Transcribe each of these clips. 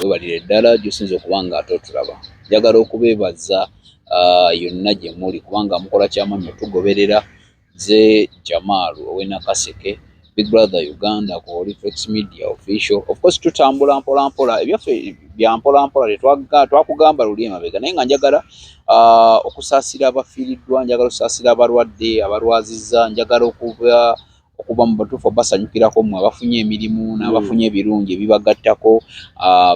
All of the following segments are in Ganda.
Webalire ddala gy'osinza okuba nga ate otulaba. Njagala okubeebaza yonna gye muli kubanga mukola kyamaanyi otugoberera. Nze Jamal ow'e Nakaseke, Big Brother Uganda ku Oliflex Media Official. Of course tutambula mpola mpola, ebyaffe bya mpola mpola, twakugamba luli emabega, naye nga njagala okusaasira abafiiriddwa, njagala okusaasira abalwadde, abalwazizza, njagala okuba mu batuufu basanyukirako mmwe abafunye emirimu n'abafunye ebirungi ebibagattako,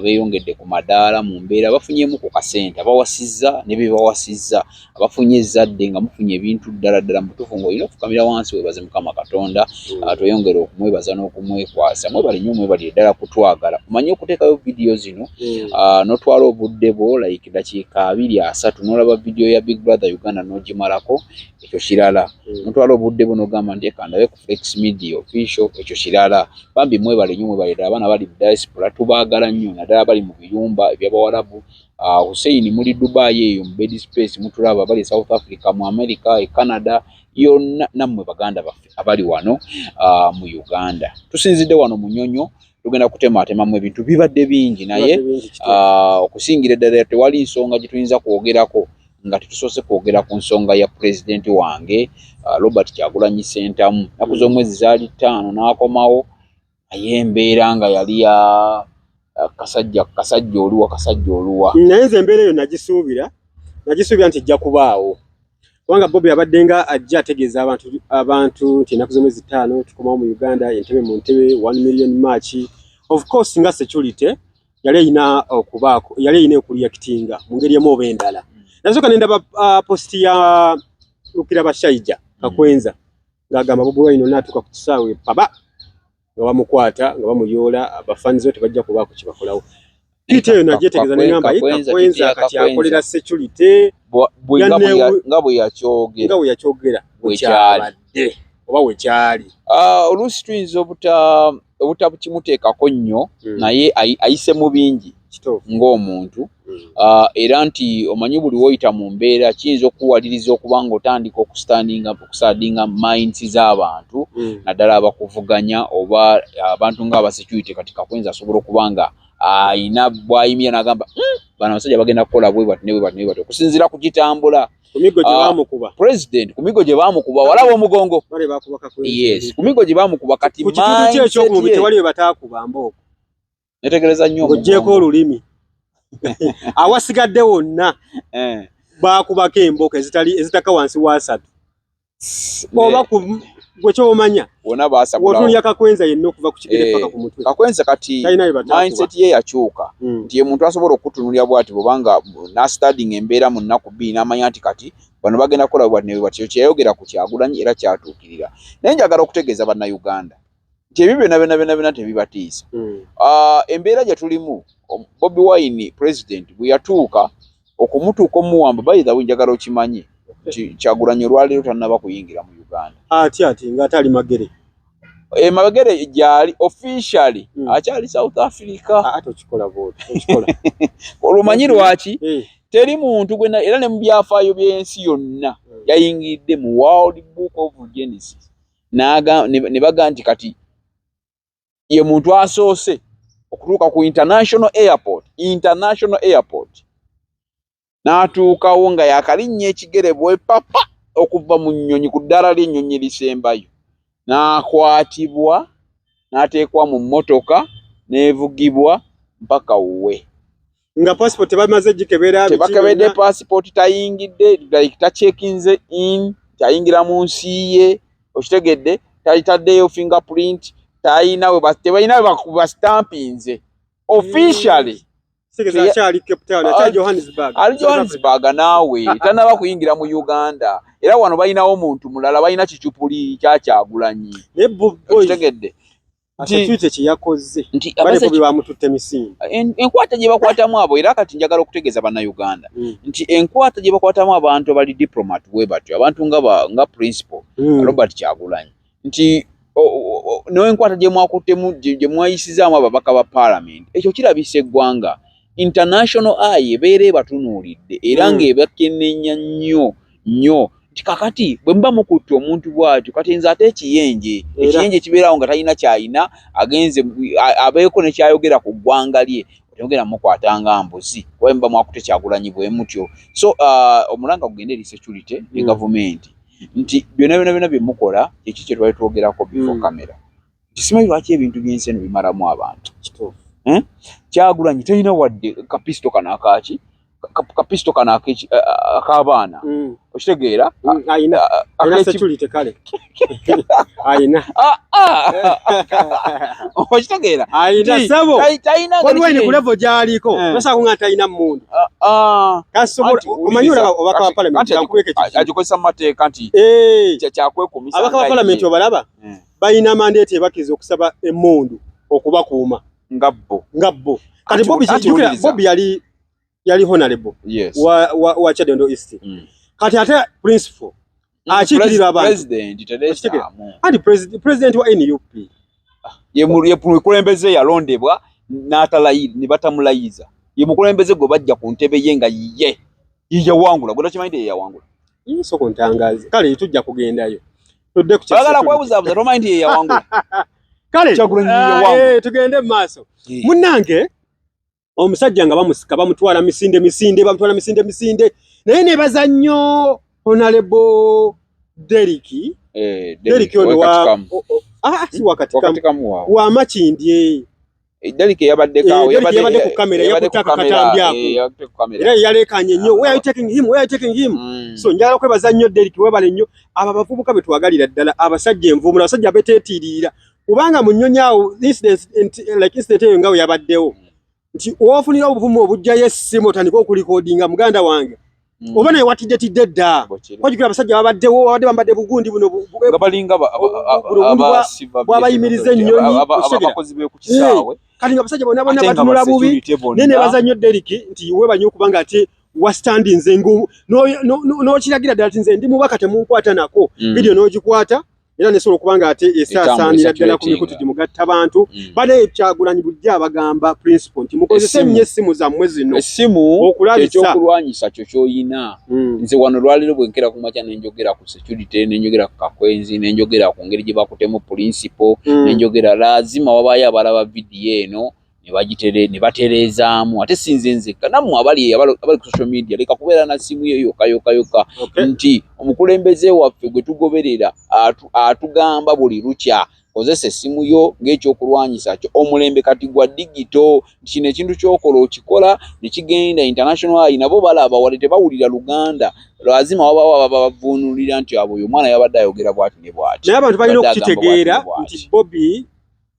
beeyongedde ku madaala mu mbeera, bafunyemu ku kasente, abawasizza ne be bawasizza, abafunye ezzadde, nga mufunye ebintu ddala ddala mu butuufu ng'olina okufukamira wansi weebaze Mukama Katonda, tweyongere okumwebaza n'okumwekwasa. Mwebale nnyo, mwebalire ddala kutwagala. Omanyi okuteekayo vidiyo zino, n'otwala obudde bwo like dakiika 20, 30, n'olaba vidiyo ya Big Brother Uganda n'ogimalako, ekyo kirala. N'otwala obudde bwo n'ogamba nti eka ndabe ku Flex Media Official, ekyo kirala. Bambi mwebale nnyo, mwebale ddala. Abaana bali mu diaspora tubaagala nnyo, naddala bali mu biyumba eby'Abawarabu. Hussein muli Dubai eyo mu bed space mutulaba, bali South Africa, mu America, e Canada yonna, nammwe baganda baffe abali wano mu Uganda. Tusinzidde wano Munyonyo, tugenda kutematemamu ebintu bibadde bingi, naye okusingira ddala tewali nsonga gye tuyinza kwogerako nga tetusoose kwogera ku nsonga ya pulezidenti wange Robert Kyagulanyi Ssentamu. Nnaku z'omwezi zaali 5 n'akomawo, naye embeera nga yali ya kasajja kasajja oluwa kasajja oluwa. Naye nze embeera eyo nagisuubira nti ejja kubaawo, kubanga Bobi abadde nga ajja ategeeza abantu nti ennaku z'omwezi 5 tukomawo mu Uganda, entebe mu ntebe, 1 million march. Of course nga security yali erina okubaako, yali erina okureactinga mu ngeri emu oba endala. Nasooka ne ndaba post ya Lukira Bashaija Kakwenza ng'agamba Bobi Wine onaatuuka ku kisaawe paba nga bamukwata nga bamuyoola, abafanizo tebajja kubaako kye bakolawo. Tweet eyo nagyetegereza ne ŋŋamba, Kakwenza kati akolera security. Nga bwe yakyogera. Nga bwe yakyogera bwekyabadde oba wekyali. Oluusi tuyinza obutakimuteekako nnyo, naye ayise mu bingi ng'omuntu, era nti omanyi buli woyita mu mbeera kiyinza okukuwaliriza okuba nga otandika okustudyinga minds z'abantu, naddala abakuvuganya oba abantu nga abasecurity. Kati Kakwenza asobola okuba nga ayina bw'ayimira n'agamba, bano abasajja bagenda kukola bwe bati ne bwe bati ne bwe bati," okusinziira ku kitambula. Ku miggo gye baamukuba. President ku miggo gye baamukuba, walaba omugongo. Yes, ku miggo gye baamukuba kati. Ku kitundu kye ekyokumubiri tewali we bataakuba mbooko. Netegereza nnyo. Ng'oggyeeko olulimi, awasigadde wonna baakubako embooko ezitali ezitaka wansi wa 30 oba gwe kyomanya. Wonna baasabulawo. W'otunuulira Kakwenza yenna okuva ku kigere paka ku mutwe. Kakwenza kati talina bye bataakuba. Mindset ye yakyuka, nti ye muntu asobola okutunuulira bw'ati bwobanga n'astudyinga embeera mu nnaku 2 n'amanya nti kati bano bagenda kukola bwati ne bwati. Ekyo kyeyayogera ku Kyagulanyi era kyatuukirira. Naye njagala okutegeeza Bannayuganda nti ebyo byonna byonna byonna byonna tebibatiisa. Embeera gye tulimu, Bobi Wine president bwe yatuuka okumutuuka omuwamba, by the way, njagala okimanye nti Kyagulanyi olwaleero tannaba kuyingira mu Uganda. Ati ati ng'ate ali Magere. E Magere gyali officially, akyali South Africa. Ate okikola bw'oti okikola. Olumanyi lwaki? Teri muntu gwena era ne mu byafaayo by'ensi yonna yayingidde mu World Book of Genesis ne baga nti kati ye muntu asoose okutuuka ku international airport, international airport, n'atuukawo nga yakalinnya ekigere bwe papa okuva mu nnyonyi ku ddaala ly'ennyonyi erisembayo, n'akwatibwa n'ateekwa mu mmotoka n'evugibwa mpaka wuwe. Nga passport tebamaze gikebera. Tebakebedde passport, tayingidde, like tacheckinze in, tayingira mu nsi ye, okitegedde? Talitaddeyo fingerprint, talina we tebalina we bastampinze officially. Akyali Cape Town, akyali Johannesburg. Ali Johannesburg naawe, tanaba kuyingira mu Uganda. Era wano balinawo omuntu mulala, balina kicupuli kyakyagulanyi, okitegedde? Security kyeyakoze nti bale bamututte misinde. Enkwata gye bakwatamu abo, era kati njagala okutegeeza Bannayuganda nti enkwata gye bakwatamu abantu abali diplomat bwe batyo, abantu nga principal Robert Kyagulanyi, nti n'enkwata gye mwakuttemu, gye mwayisizaamu ababaka ba parliament, ekyo kirabisa eggwanga. International eye ebeera ebatunuulidde era ng'ebakenenya nnyo nnyo nti kakati bwe muba mukutte omuntu bw'atyo, kati nze ate ekiyenje ekiyenje kibeerawo nga talina kyalina, agenze abeeko ne kyayogera ku ggwanga lye. Temugenda mukwata nga mbuzi, kuba muba mwakute Kyagulanyi bwe mutyo. So omulanga gugende eri security ne gavumenti nti byonna byonna byonna bye mukola, kyeki kye twali twogerako before camera, nti simanyi lwaki ebintu by'ensi eno bimalamu abantu. Kituufu. Kyagulanyi talina wadde kapisito kano akaki, kapisito kano ak'abaana. Okitegeera? Ayina ayina security, kale ayina. Ah, ah. Okitegeera? Ayina sabo. Talina. Bobi Wine ku level gy'aliko, tosobola kuŋŋamba talina mmundu. Kasobola. Anti Omanyi olaba obubaka bwa parliament, kankuweko ekizibu. Agikozesa mu mateeka nti kyakwekumisa. Ababaka ba nga parliament ye. Obalaba, balina mandate ebakkiriza okusaba emmundu okubakuuma. Nga bo. Nga bo. Kati Bobi, Anti jjukira wuliriza. Bobi yali honorable wa Kyadondo East. Kati ate principal akiikirira abantu. President tereesaamu. Anti president wa NUP. Ye mukulembeze yalondebwa n'atalayira ne batamulayiza. Ye mukulembeze gwe bajja ku ntebe ye nga ye yeyawangula. Gwe tokimanyi nti yeyawangula? Soko ntangaze, kale tujja kugendayo tudde ku kya Oyagala security. kwebuzaabuza, tomanyi nti yeyawangula? Kale Kyagulanyi yeyawangula. Tugende mu maaso. Munnange, omusajja nga bamusika, bamutwala misinde misinde, bamutwala misinde misinde, naye nebaza nnyo Honorable Derrick. Derrick ono wa Wakatikamu. Ah, si wakatikamu. Wakatikamu waawo. Wa Makindye. Derrick yabaddeko awo. Derrick yabadde ku kamera, yabadde yakutte ku kamera, akatambi ako. Yakutte ku kamera. Era yaleekanye nnyo, "Where are you taking him? Where are you taking him?" So njagala kwebaza nnyo Derrick, webale nnyo. Abo abavubuka be twagalira ddala, abasajja envumula, abasajja abeteetiririra, kubanga mu nnyonyi awo incident, like incident eyo nga we yabaddewo, nti woofunira obuvumu obujjayo essimu otandike okurecordinga, muganda wange, oba naye watidde dda. Bwekiri. Wajjukira abasajja babaddewo, babadde bambadde bugundi buno nga balinga buno bugundi abasiba bw'abayimiriza ennyonyi, okitegera? Abakozi b'oku kisaawe. Kati nga abasajja bonna bonna Ate nga batunula bubi. ba-security bonna. Naye nebaza nnyo Derrick nti weebanye okuba nga ate wastandinze n'okiragira ddala nti nze ndi mubaka, temunkwata nako. Video n'ogikwata era nesobola okuba nga ate esaasaanira ddala ku mikutu gimugatta bantu. Bane Kyagulanyi bulijjo abagamba principle nti mukozese Essimu. nnyo essimu zammwe zino Essimu okulabisa. Ekyokulwanyisa kyo ky'oyina. Nze wano lwaleero bwe nkera ku makya nenjogera ku security, nenjogera ku Kakwenzi, nenjogera ku ngeri gye bakutemu principal, nenjogera, lazima wabaayo abalaba vidiyo eno ne bagitere ne batereezaamu. Ate si nze nzekka, nammwe abali ku social media, leka kubeera na simu yo yokka yokka yokka. Nti omukulembeze waffe gwe tugoberera atugamba buli lukya, kozesa essimu yo ng'ekyokulwanyisa kyo. Omulembe kati gwa digital, nti kino ekintu ky'okola okikola ne kigenda international eye, nabo balaba wadde tebawulira Luganda, lazima wabaawo ababa bavuunulira nti abo oyo omwana yabadde ayogera bw'ati ne bw'ati. Naye abantu balina Yabadde agamba okukitegeera bw'ati ne bw'ati. nti Bobi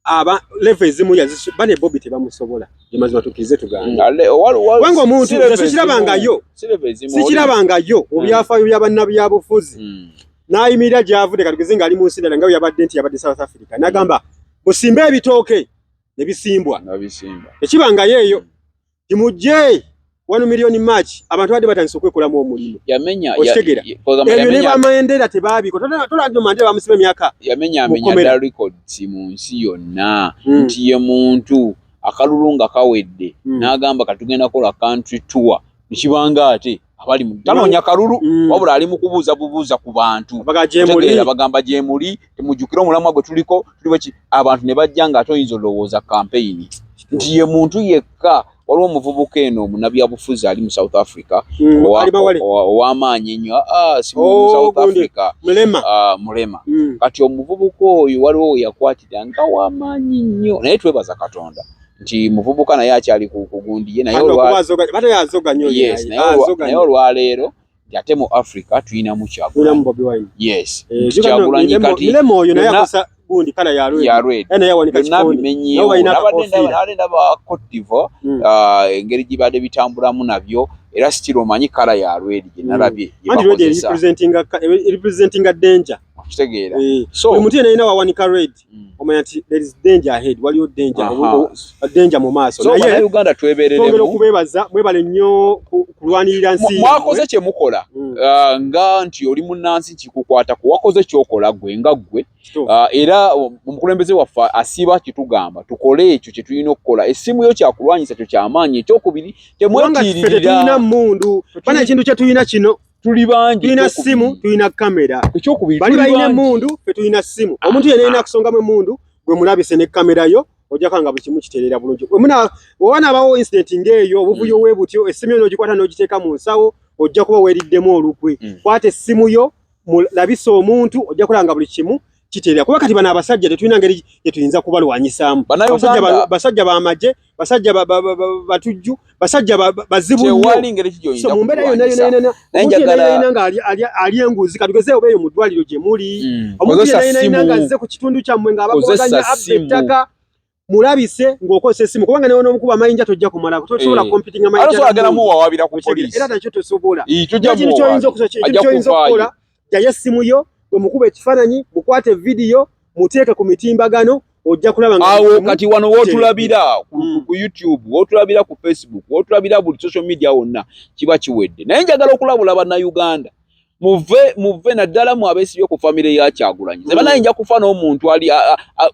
aba level ezimu yazisu, bane Bobi tebamusobola. Mazima tukkirize tugambe. Kubanga omuntu Si level nze sikirabangayo. ezimu, si level ezimu, Sikirabangayo mu byafaayo bya bannabyabufuzi. N'ayimirira gy'avudde, katugeze ng'ali mu nsi ndala nga bwe yabadde nti yabadde South Africa, n'agamba musimbe ebitooke ne bisimbwa. Nga bisimba. Ekibangayo eyo timujje 1 million march, abantu badde batandise okwekolamu omulimu. Yamenya Okitegeera? Kogamba Ebyo ne yamenya ba Mandela tebaabikola. Tola Mandela bamusiba emyaka yamenya amenya mukomera. dda records mu nsi yonna nti ye muntu akalulu nga kawedde n'agamba katugenda kukola country tour, nekibanga ate abali mu tanoonya kalulu, wabula ali mu kubuuza bubuuza ku bantu. Baga gyemuli. Otegeera, bagamba gyemuli, temujjukire omulamwa gwe tuliko, tuli bweki, abantu ne bajja nga ate oyinza olowooza campaign nti ye muntu yekka. Waliwo omuvubuka eno omunnabyabufuzi ali mu South Africa Ali Mawale. Ow'amaanyi ennyo. Ah, si mu Oh, South gundi. Africa. Mulema. Ah, Mulema. Kati omuvubuka oyo waliwo we yakwatira nga w'amaanyi nnyo, naye twebaza Katonda nti muvubuka naye akyali ku kugundi ye, naye Ate okuba bate azoga nnyo yes, naye. Naye Azoga naye nnyo. olwaleero nti ate mu Africa tulinamu Tulinamu Kyagulanyi. Bobi Wine. Yes. Eh, Nti juga no, Kyagulanyi kati Milemo oyo naye byonna akosa gundi kala ya red. Ya red. Naye yawanika Byonna kikonde. bimenyeewo. Nabo balina Nabadde akakofiira. nabadde ndaba Cote d'Ivoire, ah, engeri gibadde bitambulamu nabyo, era still omanyi kala ya red gye nalabye gye Anti red bakozesa. representinga danger. Okitegeera? Eh, So buli muntu yenna alina wawanika red, omanya nti there is danger ahead, waliyo danger, danger mu maaso. So Naye Bannayuganda twongera twebereremu. okubeebaza, mwebale nnyo kulwanirira nsi yammwe. Mwakoze kye mukola. Ah, nga nti oli munnansi kikukwatako, wakoze kyokola ggwe nga ggwe. Ah, era omukulembeze waffe asiiba kitugamba tukole ekyo kye tulina okukola. Essimu yo kyakulwanyisa kyo kyamaanyi. Ekyokubiri, Kubanga ffe tetulina temwetiiririra. mmundu, bana ekintu kye tulina kino, Tuli bangi. Tulina Ekyokubiri. simu, tulina kamera. Ekyokubiri, Bali tuli balina bangi. emmundu, ffe tulina simu. Omuntu yenna alina akusongamu emmundu, gwe mulabise ne kamera yo. Ojja kanga buli kimu kitereera bulungi. Wewanaabawo incident ng'eyo, obuvuyo we butyo, essimu yo n'ogikwata n'ogiteeka mu nsawo, ojja kuba weeriddemu olukwe. Kwata essimu yo, mulabisa omuntu, ojja kulaba nga buli kimu kitereera, kuba kati bano abasajja tetulina ngeri gye tuyinza kubalwanyisaamu. Bannayuganda- Basajja bamagye, basajja batujju, basajja bazibu nnyo. Tewali ngeri ki gy'oyinza So mu mbeera yonna yonna kutulwanyisa. yonna, Naye omuntu yenna yenna nga ali enguzi, katugeze oba eyo mu ddwaliro gye muli, omuntu Kozesa yenna yenna nga ssimu. azze ku kitundu kyammwe Kozesa ng'abakobaganya abba ssimu. ettaka, mulabise ng'okozesa essimu, kubanga newe n'omukuba amayinja tojja kumalako, tosobola competing amayinja Ate osobola na mundu. muwawabira ku Okitegeera? poliisi. Era nakyo tosobola. Ii, tojja Ekintu ky'oyinza muwawabira. ekintu Ajja ky'oyinza kuvaayo. okukola, jjayo essimu yo, bwe mukuba ekifaananyi, mukwate vidiyo, muteeke ku mitimbagano, ojja kulaba nga Awo buli kimu kati wano wotulabira ku YouTube, wotulabira ku Facebook, wotulabira buli social media wonna, kiba kiwedde. Naye njagala okulabula Bannayuganda, muve naddala mu abeesibye ku famire ya Kyagulanyi. Ze banaye nja kufa n'omuntu ali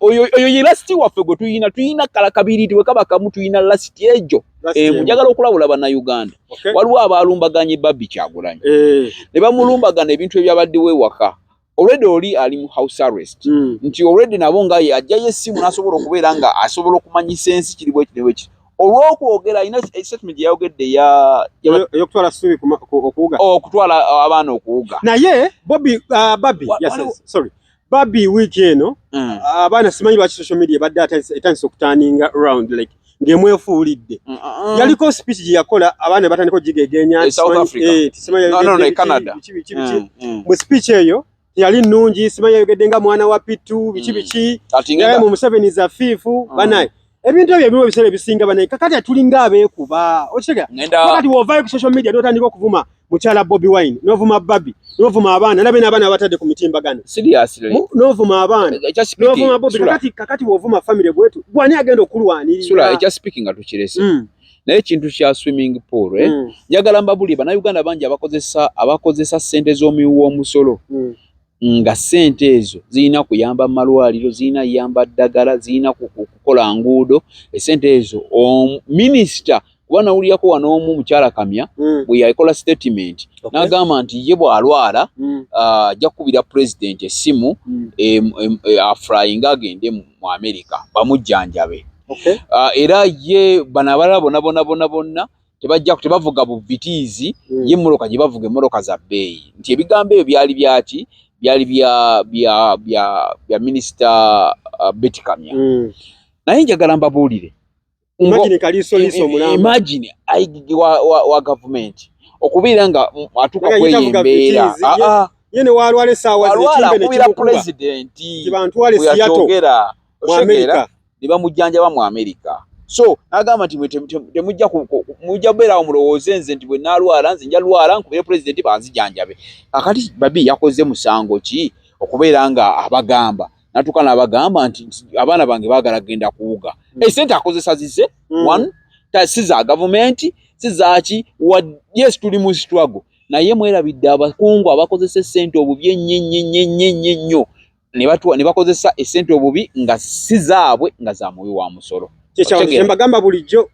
oyo ye last waffe gwe tuyina kala kabiri we kaba kamu, tuyina last ejo. Last emu. Njagala okulabula Bannayuganda. Waliwo abalumbaganye Barbie Kyagulanyi ne bamulumbagana ebintu ebyabaddewo ewaka. Already oli ali mu house arrest, nti already nabo nga ye ajjayo essimu n'asobola okubeera nga asobola okumanyisa ensi kiri bweki ne bweki olw'okwogera. Alina statement gye yayogedde Ey'okutwala Ssuubi okuwuga. Okutwala abaana okuwuga. Naye Bobby, Barbie, yes, yes, sorry, Barbie, wiiki eno abaana, simanyi lwaki social media ebadde etandise okuturninga round like ng'emwefuulidde. Yaliko speech gye yakola, abaana batandika ogigegenya. Eh, South Africa. Simanyi No, no, no, yayogedde biki, Canada. biki, biki, biki. Mu speech eyo teyali nnungi, simanyi yayogedde nga mwana wa Pitu, biki, biki. Kati Yaye ngenda mu Museveni za fiifu. Banaye, ebintu ebyo ebimu ebiseera ebisinga, banaye, kakati tulinga abeekuba, okitegera? Ngenda Kakati wovaayo ku social media n'otandika okuvuma mukyala Bobi Wine, n'ovuma Barbie, n'ovuma abaana, nabe n'abaana abatadde ku mitimbagano, Seriously. N'ovuma abaana, Ekya speaking, n'ovuma Bobi. Sula, Kakati wovuma family bwetu, gwani agenda okulwanirira? Sula, ekya speaking nga tukirese. Naye ekintu kya swimming pool, njagala mbabulire Bannayuganda bangi abakozesa ssente z'omuwi w'omusolo, nga ssente ezo zirina kuyamba mu malwaliro, zirina yamba ddagala, zirina kukola nguudo. Essente ezo minisita, kuba nawulirako wano omu mukyala Kamya bwe yakola statement n'agamba nti ye bw'alwala ajja kukubira pulezidenti essimu, aflyinga agende mu America bamujjanjabe. Era ye bano abalala bonna bonna bonna bonna tebajja, tebavuga bu Vitz, ye emmotoka gye bavuga emmotoka za bbeeyi. Nti ebigambo ebyo byali byaki? Byali bya minisita Betty Kamya. Naye njagala mbabuulire. Imagine kaliisoliiso omulamba. Imagine IGG wa gavumenti okubeera nga atuuka Nga kweyo yitavuga embeera. Vitz, ye ne walwala essaawa zino, Alwala ekimbe ne akubira kimukuba. pulezidenti Tibantwale bwe Seattle yakyogera, mu otegeera, America. Ne bamujjanjaba mu America. So n'agamba nti mwe temujja mujja kubeerawo mulowooze nze nti bwe naalwala, nze nja lwala nkubire pulezidenti banzijanjabe. Kakati Barbie yakoze musango ki okubeera nga abagamba, natuuka n'abagamba nti abaana bange baagala kugenda kuwuga? Esente akozesa zize one si za gavumenti, si zaaki. Yes, tuli mu struggle, naye mwerabidde abakungu abakozesa essente obubi ennyo ennyo ennyo ennyo ennyo ennyo, ne bakozesa essente obubi nga si zaabwe, nga za muwi wa musolo. Kyekyawo Otegeera? Mbagamba bulijjo,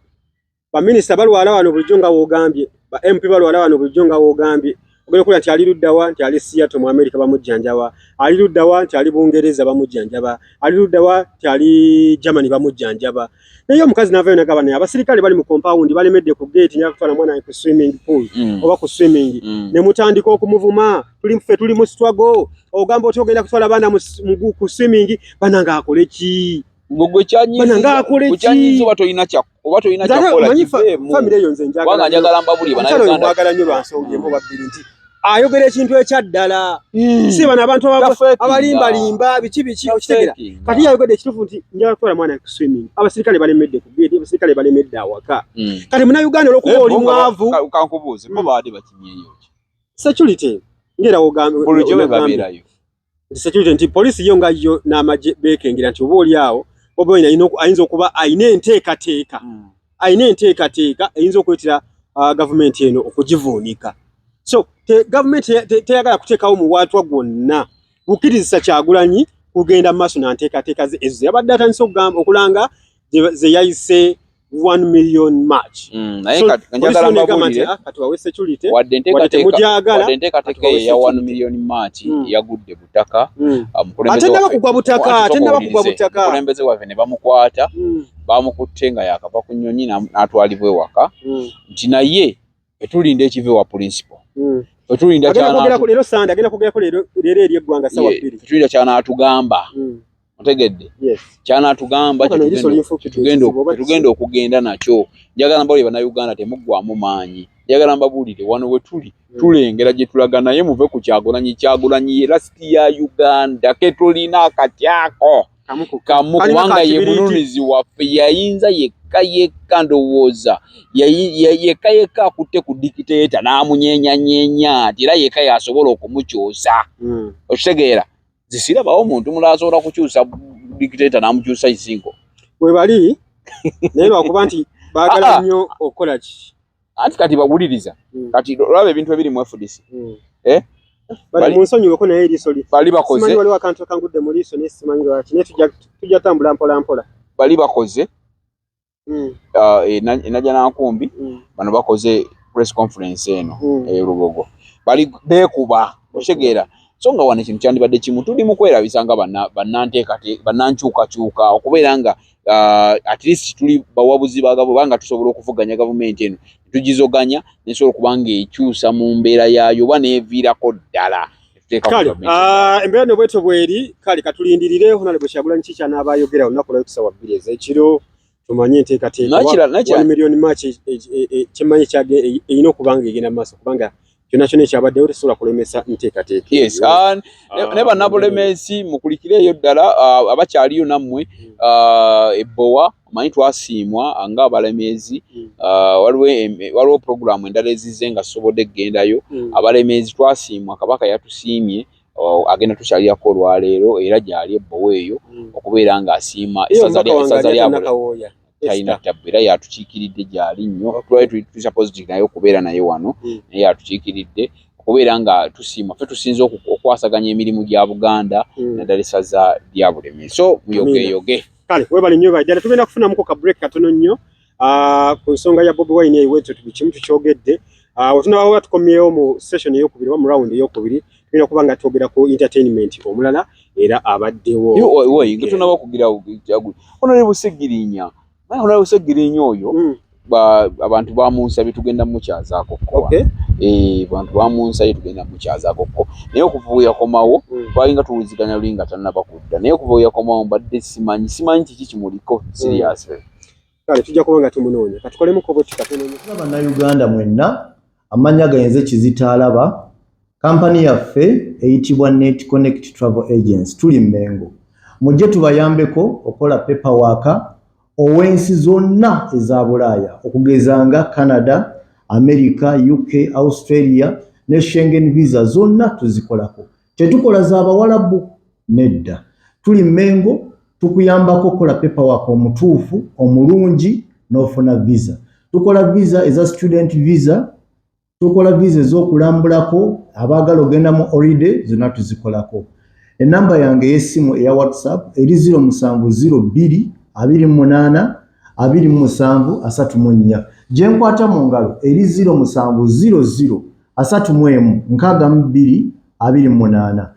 baminisita balwala wano bulijjo nga woogambye, ba MP balwala wano bulijjo nga woogambye. Ogenda okulaba nti ali luddawa, nti ali Seattle mu America bamujjanjaba, ali luddawa nti ali Bungereza bamujjanjaba, ali luddawa nti ali Germany bamujjanjaba. Naye omukazi n'avayo n'agamba, naye abasirikale bali mu compound balemedde ku gate, nja kutwala mwana wange ku swimming pool oba ku swimming, ne mutandika okumuvuma. Tuli ffe tuli mu struggle, ogamba otya ogenda kutwala abaana ku swimming? Banange, akole ki? Gwe Bana ng'akole ki? Kyanyiza oba tolina oba tolina Nze ate kyakola, omanyi kiveemu. Family eyo nze njagala Kubanga nnyo. njagala mbabulire Omukyala oyo Bannayuganda. mwagala nnyo lwa nsonga emu oba bbiri, nti ayogera ekintu ekyaddala, si bano abantu Tafeekinga. abalimbalimba biki biki, okitegeera? Tafeekinga. Kati yayogedde ekituufu nti njagala kutwala mwana ku swimming, abasirikale balemedde ku gate, abasirikale balemedde awaka. Kati munnayuganda, olwokuba Naye oli bo nga mwavu, kankubuuze, bo baadde bakimyeyo ki? Security ngera wogambye Bulijjo bwe babeerayo. Nti security, nti poliisi yo nga yo n'amagye beekengera nti oba oli awo Bobi Wine ayinza okuba ayina enteekateeka eyinza okuleetera gavumenti eno okugivuunika. So gavumenti teyagala kuteekawo muwaatwa gwonna bukkirizisa Kyagulanyi kugenda mu maaso na nteekateeka ze ezo yabadde atandise okulanga ze yayise. 1 million march. Naye kati njagala mbabuulire, ah, kati wawe security, wadde enteekateeka eyo eya 1 million march yagudde butaka. Ate kugwa butaka, ate kugwa butaka. Omukulembeze waffe ne bamukwata, bamukutte nga yakava ku nnyonyi n'atwalibwa ewaka, nti naye etulinda ekiva ewa principal. Etulinda leero Sande, agenda kwogerako leero eri eggwanga ssaawa 2. Etulinda kyanaatugamba. Otegedde? Kyanaatugamba kyetugenda okugenda nakyo. Njagala mbabuulire Bannayuganda, temuggwamu maanyi. Njagala mbabuulire, wano we tuli tulengera gye tulaga, naye muve ku Kyagulanyi. Kyagulanyi ye last ya Uganda ke tulina akatyako kamu, kubanga ye mununuzi waffe, yayinza yekka yekka, ndowooza yekka yekka akutte ku dictator n'amunyenyanyeenya ati era yekka yasobola okumukyusa. Okitegeera? Zisirabawo omuntu mulala asobola kukyusa dictator n'amukyusa isingo. Webali, naye lwakuba nti baagala nnyo okukola ki? Anti kati bawuliriza. Kati olaba ebintu ebiri mu FDC. Eh? Bali munsonyiweko, naye eriiso li bali bakoze simanyi, waliwo akantu akangudde mu liiso, naye simanyi lwaki, naye tujja tambula mpola mpola. Bali bakoze e Najjanankumbi. Bano bakoze press conference eno e Lugogo, bali beekuba, okitegeera? So nga wano ekintu kyandibadde kimu, tuli mu kwerabisa nga bannanteekate bannankyukakyuka, okubeera nga at least tuli bawabuzi ba gavumenti, nga tusobola okuvuganya gavumenti eno, tugizoganya nesobola okuba nga ekyusa mu mbeera yaayo oba neeviirako ddala. Kale embeera no bwetyo bweri. Kale katulindirire Honorable Kyagulanyi ki kyanaaba ayogera olunaku lwa ssaawa 2 ez'ekiro, tumanye enteekateeka. Million march kyemmanyi erina okuba nga egenda mu maaso, kubanga kyonna kyonna ekyabaddewo tesobola kulemesa nteekateeka. Yes, ne bannabulemeezi mukulikireeyo ddala, abakyaliyo nammwe ebbowa. Omanyi twasiimwa ng'abalemeezi, waliwo puroguramu endala ezizze nga tusobodde kugendayo. Abalemeezi twasiimwa, Kabaka yatusiimye, agenda tukyalirako olwaleero, era gyali ebbowa eyo okubeera ng'asiima essaza lya talina tabbu, era yatukiikiridde gyali nnyo. Twali tuli supposed naye okubeera naye wano, naye yatukiikiridde okubeera nga tusiima. Ffe tusinze okwasaganya emirimu gya Buganda, naddala essaza lya Bulemeezi, so muyogeyoge. Kale webale nnyo ddala. Tugenda kufunamuko ka break katono nnyo ku nsonga ya Bobi Wine eyo wetyo kimu tukyogedde. Wetunabawa tukomyewo mu session eyokubiri oba mu round eyokubiri, tugenda kuba nga twogera ku entertainment omulala era abaddewo. Nga tunaba kugira Honorable Segirinya, Honorable Segirinya oyo, abantu bamunsabye tugenda mukyazaako ko. Bantu bamunsabye tugenda mukyazaako ko, naye okuva we yakomawo twalinga tuwuliziganya luli nga tannaba kudda, naye okuva we yakomawo mbadde simanyi kiki kimuliko serious. Kale tujja kuba nga tumunoonya, katukolemuko bwe katono. Bannayuganda mwenna, amannya gayinze Kizitaalaba. Kampani yaffe eyitibwa Net Connect Travel Agency, tuli Mmengo. Mujje tubayambeko okukola paperwork ow'ensi zonna eza Bulaaya, okugeza nga Canada, America, UK, Australia ne Schengen visa zonna tuzikolako. Tetukola za Bawalabu, nedda. Tuli Mmengo, tukuyambako okukola paperwork omutuufu omulungi n'ofuna visa. Tukola visa eza student visa, tukola visa ez'okulambulako, abaagala ogenda mu holiday zonna tuzikolako. Enamba yange ey'essimu eya WhatsApp eri 0702 28 27 34. Gye nkwata mu ngalo eri 0700 31 62 28.